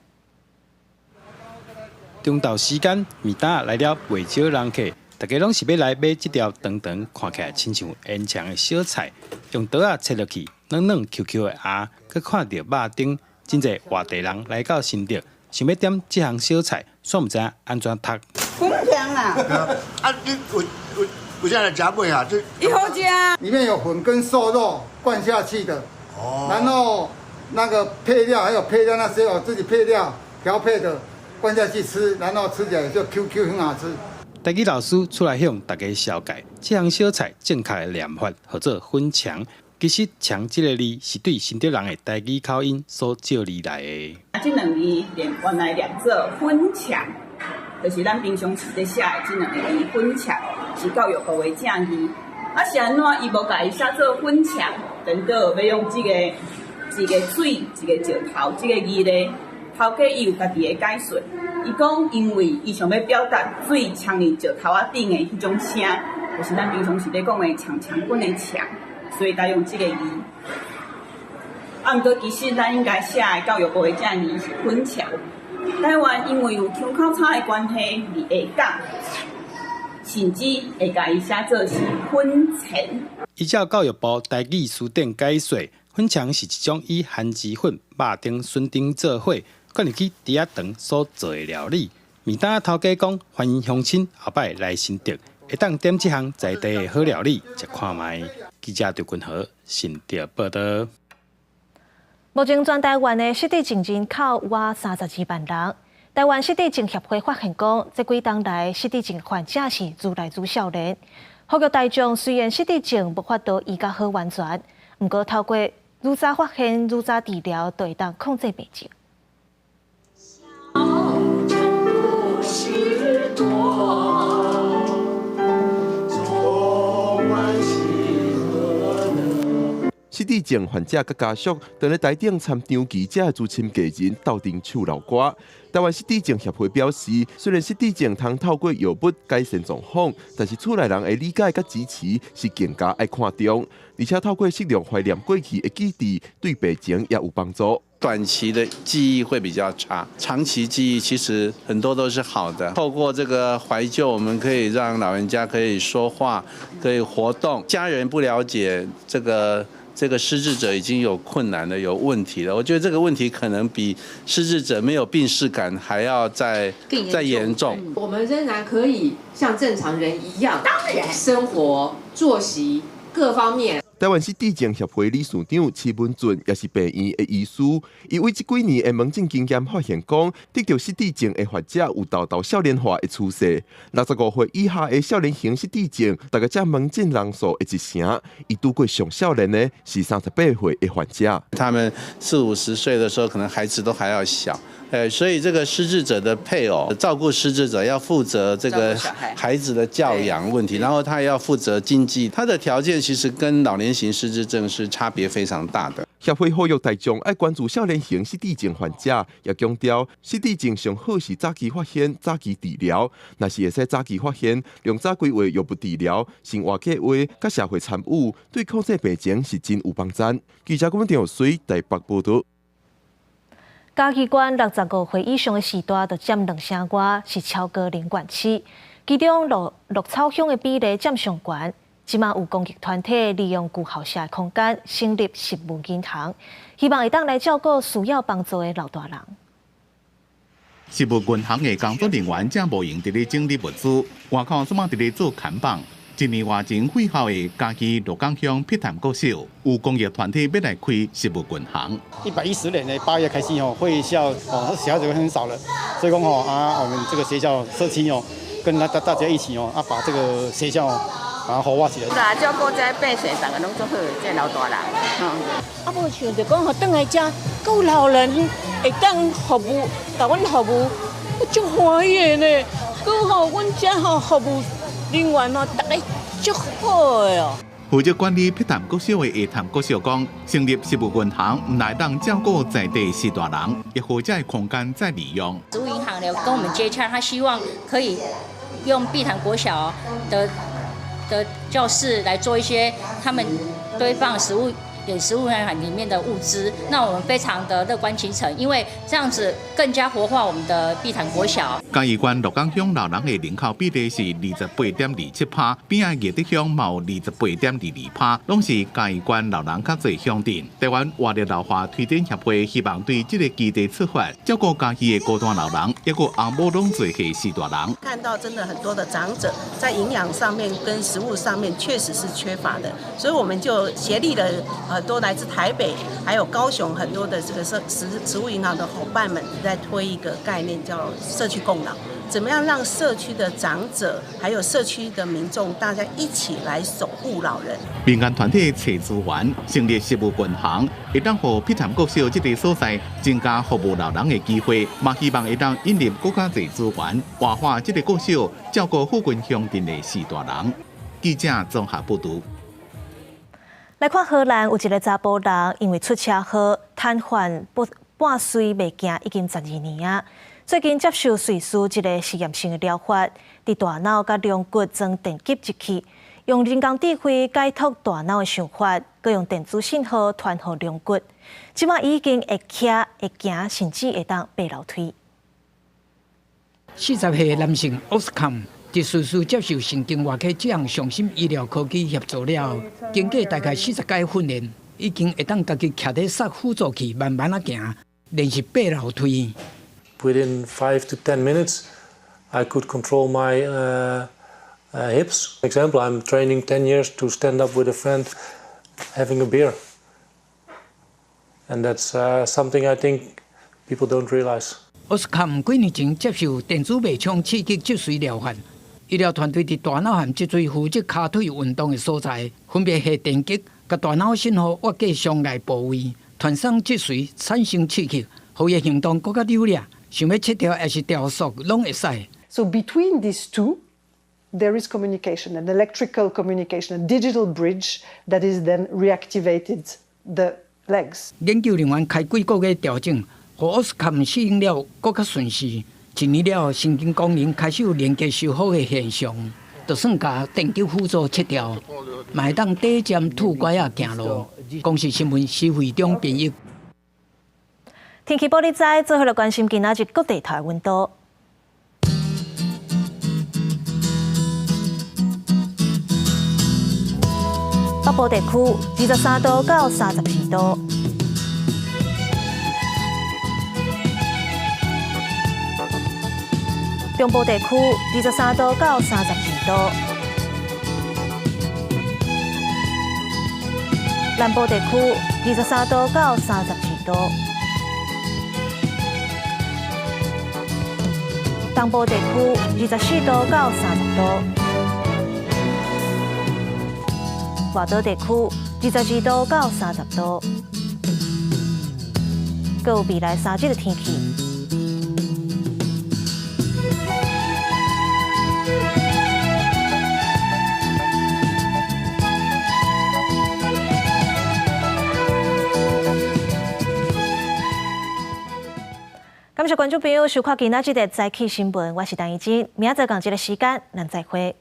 中晝時間，暝擔仔來了袂少人客，大家攏是欲來買這條長長、看起來親像煙腸的小菜，用刀仔切落去，軟軟 Q Q 的餡，閣看著肉丁，真濟外地人來到新竹，想欲點這項小菜，煞毋知影按怎讀。
粉腸啦！
啊，你有啥來食買啊？這
伊好食。
裡面有粉跟瘦肉灌下去的，哦，然後那個配料還有配料那些哦，自己配料調配的。
灌下去吃，然後吃起來就 Q Q 很好吃。
台語老師出來向大家紹介這項小菜正確的念法，號做粉腸。其實“腸”這个字是對新竹人的台語口音所借而來的。
啊，這兩字念原來念做粉腸，就是咱平常時咧寫的這兩個字粉腸，是教育部的正字。啊，是按怎伊無共伊寫做粉腸，顛倒欲用這個一个水一个石頭這个字咧？頭家伊有家己的解說，伊講因為伊想欲表達水沖佇石頭仔頂的彼種聲，就是咱平常時咧講的戕戕滾的戕，所以才用這个字。啊，毋過其實咱應該寫的教育部的正字是粉腸。台灣因為有腔口差的關係，佇下港甚至會共伊寫做是粉錢。
依照教育部台語辭典解說，粉腸是一種以番薯粉、肉丁、筍丁做伙，灌入去豬仔腸所做的料理。麵擔頭家講，歡迎鄉親後擺來新竹，會當點這項在地的好料理，食看覓。記者張君和新竹報導。
目前全台灣的失智症人口倚32萬人。台灣失智症協會發現講，這幾冬來失智症患者是愈來愈少年。呼籲大眾雖然失智症無法度醫甲好完全，毋過透過愈早發現、愈早治療，就會當控制病情。
小城故事多，縱觀溪河的。
失智症患者佮家屬，佇咧台頂參長期遮的資深藝人鬥陣唱老歌。台灣失智症協會表示，雖然失智症通透過藥物改善狀況，但是厝內人的理解佮支持是更加愛看重，而且透過適量懷念過去的記憶，對病情也有幫助。
短期的記憶會比較差，長期記憶其實很多都是好的。透過這個懷舊，我們可以讓老人家可以說話，可以活動。家人不了解這個失智者已經有困難了，有問題了。我覺得這個問題可能比失智者沒有病識感還要再嚴重。
我們仍然可以像正常人一樣，
當然
生活作息各方面。
台灣失智症協會理事長徐文俊也是病院的醫師，伊為這幾年的門診經驗發現講，得著失智症的患者有沓沓少年化的趨勢。65歲以下的少年型失智症，大概佔門診人數的一成。伊拄過上少年的是38歲的患者。
他們四五十歲的時候，可能孩子都還要小。所以這個失智者的配偶照顧失智者，要負責這個孩子的教養問題，然後他也要負責經濟，他的條件其實跟老年型失智症是差別非常大的。
協會呼籲大眾愛關注少年型失智症患者，也強調失智症上好是早期發現、早期治療。若是會使早期發現，用早規劃藥物治療、生活計劃、佮社會參與，對控制病情是真有幫助。記者郭文長水台北報導。
嘉義縣65歲以上的序大，就佔兩成外，是超高齡縣市。其中鹿草鄉的比例佔上懸。這馬有公益團體利用舊校舍的空間，成立食物銀行，希望會當來照顧需要幫助的老大人。
食物銀行的工作人員正無閒佇咧整理物資，外口這馬佇咧做崁房。一年外前廢校的嘉義鹿港鄉碧潭國小，有公益團體欲來開食物銀行。
110年的8月開始哦，廢校哦，小孩子很少了，所以講吼啊，我們這個學校社區哦，跟大家一起哦，啊，把這個學校把它活化起來。
啦，照顧這百姓，逐个攏足好，這老大人。
啊，無像著講吼，轉來遮，閣有老人會當服務，共阮服務，我足歡喜的呢。閣吼，阮遮吼服務人員吼，逐个足好的哦。
負責管理碧潭國小的下潭國小講，成立食物銀行，毋但當照顧在地序大人，亦予這空間再利用。
食物銀行呢，跟我們接洽，他希望可以用碧潭國小的教室來做一些他們堆放食物。給食物銀行裡面的物資，那我們非常的樂觀其成，因為這樣子更加活化我們的碧潭國小。
嘉義縣鹿港鄉老人的人口比例是28.27%，邊仔義德鄉嘛有28.22%，攏是嘉義縣老人較濟鄉鎮。台灣活力老化推展協會希望對這个基地出發，照顧嘉義的孤單老人，抑閣翁某攏做歲序大人。
看到真的很多的長者在營養上面跟食物上面確實是缺乏的，所以我們就協力了。很多來自台北，還有高雄很多的這個食物銀行的夥伴們，在推一個概念叫社區共老，怎麼樣讓社區的長者，還有社區的民眾，大家一起來守護老人。
民間團體揣資源，成立食物銀行，會當予碧潭國小這个所在增加服務老人的機會，嘛希望會當引入閣較濟資源，活化這个國小，照顧附近鄉鎮的序大人。記者綜合報導。
來看荷蘭有一个查埔人，因為出車禍癱瘓半隨袂行，已經12年啊。最近接受瑞士一个實驗性的療法，佇大腦佮龍骨裝電極入去，用人工智慧解脫大腦的想法，閣用電子信號傳予龍骨。這馬已經會徛會行，甚至會當爬樓梯。
40歲男性奧斯卡佇瑞士接受神經外科這項上新醫療科技協助了後，經過大概40屆訓練，已經會當家己徛佇捒輔助器慢慢仔行，練習爬樓梯。
Within 5 to 10 minutes, I could control my hips. For example, I'm training 10 years to stand up with a friend having a beer. And that's something I think people don't realize.
奧斯卡幾年前接受電子脈衝刺激脊髓療法，醫療團隊佇大腦和脊椎負責跤腿運動的所在，分別下電極，共大腦信號越過傷害部位，傳送脊髓產生刺激，予伊行動閣較流利。想欲切調抑是調速，攏會使。
So between these two, there is communication, an electrical communication, a digital bridge that is then reactivated the legs.
研究人員開幾個月調整，予奧斯卡適應了閣較順勢。一年了後，神經功能開始有連結修復的現象，就算共電極輔助切調，嘛會當短暫拄拐仔行路。公視新聞施惠中編譯。
天氣報你知，做伙來關心今仔日各地頭的溫度。北部地區23度到32度。中部地區23度到32度。南部地區23度到32度。東部地區24度到30度。外島地區22度到30度。閣有未來3日的天氣。感謝觀眾朋友收看今仔日的早起新聞，我是陳怡靜，明仔載仝這个時間，咱再會。